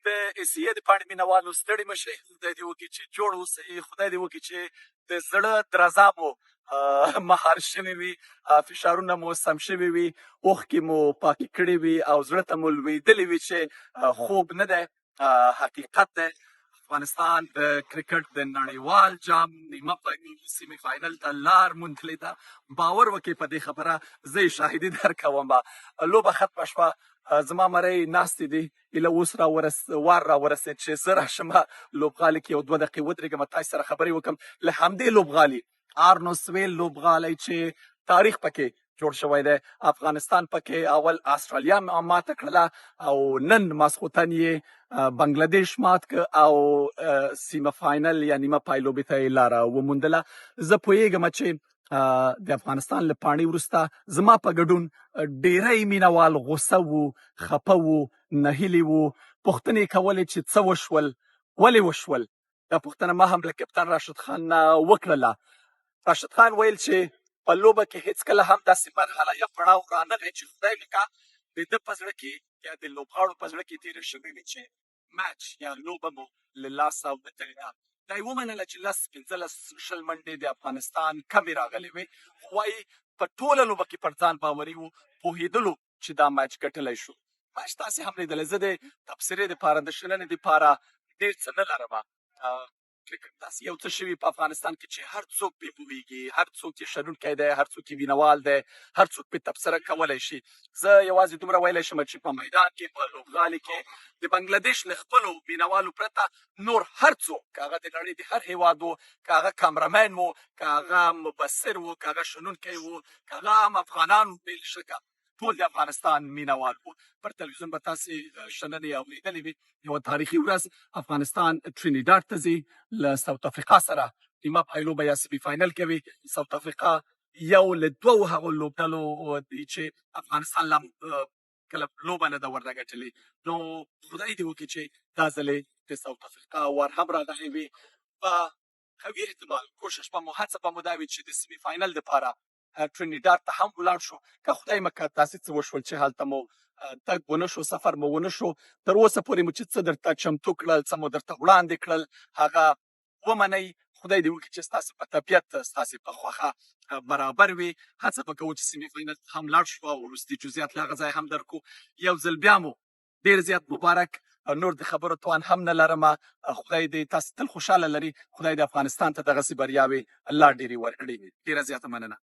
د ایسیه د پاڼې مینوالو، ستړي مشئ. خدای دې وکړي چې جوړ اوسئ. خدای دې وکړي چې د زړه درزا مو مهار شوې وي، فشارونه مو سم شوي وي، اوښکې مو پاکې کړې وي او زړه ته مو لوېدلې وي چې خوب نه دی، حقیقت دی. افغانستان د کرکټ د نړیوال جام نیمه فاینل، سیمي فاینل ته لار موندلې ده. باور وکړئ په دې خبره، زه یې شاهدي درکوم. لوبه ختمه شوه، زما مرۍ ناستې دي. ایله اوس را ورس وار را ورسېد چې زه راشم لوبغالي کې یو دوه دقیقې ودرېږم، تاسو سره خبرې وکم. له همدې لوبغالي، آرنو سویل لوبغالی چې تاریخ پکې جوړ شوی دی، افغانستان پکې اول استرالیا ماته کړله او نن ماسخوتن یې بنگلادیش مات ک او سیمه فاینل یا نیمه پایلوبې ته یې لاره وموندله. زه پوهېږم چې د افغانستان له پاڼې وروسته زما په ګډون ډیری مینوال غوسه وو، خپه وو، نهیلي وو، پوښتنې کولې چې څه وشول، ولې وشول. دا پوښتنه ما هم له کپتان راشد خان نه وکړله. راشد خان ویل چې په لوبه کې هیڅکله هم داسې مرحله یا پړاو رانغی چې خدای مکه د ده په زړه کې یا د لوبغاړو په زړه کې تېره شوې وي چې میچ یا لوبه مو له لاسه وتلې ده. دا یې ومنله چې 10، 15، 20 منډې د افغانستان کمې راغلې وې، خو وایي په ټوله لوبه کې پر ځان باوري وو، پوهېدلو چې دا میچ ګټلی شو. میچ تاسې هم لیدلی. زه د تبصرې دپاره، د شننې دپاره ډېر څه نه لرم. کرکټ داسې یو څه شوي په افغانستان کې چې هر څوک پرې پوهېږي، هر څوک یې شنونکی دی، هر څوک یې وینوال دی، هر څوک پرې تبصره کولی شي. زه یوازې دومره ویلی شم چې په میدان کې، په لوبغالي کې د بنګلادیش له خپلو مینوالو پرته نور هر څوک، که هغه د نړۍ د هر هیواد و، که هغه کامرمین و، که هغه مبصر و، که هغه شنونکی و، که هغه عام افغانان وو، بې له شکه ټول د افغانستان مینوال وو. پر تلویزیون به تاسې شننې اورېدلې وي. یوه تاریخي ورځ، افغانستان ټرینیډاډ ته ځي، له ساوت افریقا سره نیمه پایلوبه یا سیمي فاینل کوي. ساوت افریقا یو له دوو هغو لوبډلو دی چې افغانستان لا کله لوبه نه ده ورنه ګټلې. نو خدای دې وکړي چې دا ځلې د ساوت افریقا وار هم راغلی وي. په قوي احتمال کوشش به مو، هڅه به مو دا وي چې د سیمي فاینل دپاره ټرینیډاډ ته هم ولاړ شو. که خدای مکه داسې څه وشول چې هلته مو تګ ونه شو، سفر مو ونه شو، تر اوسه پورې مو چې څه درته چمتو کړل، څه مو درته وړاندې کړل، هغه ومنئ. خدای دې وکړي چې ستاسې په طبیعت، ستاسې په خوښه برابر وي. هڅه به کوو چې سیمي فاینل ته هم لاړ شو او وروستي جزئیات له هغه ځایه هم درکو. یو ځل بیا مو ډېر زیات مبارک. نور د خبرو توان هم نه لرم. خدای دې تاسو تل خوشحاله لري. خدای دې افغانستان ته دغسې بریاوې لا ډېرې ورکړي. ډېره زیاته مننه.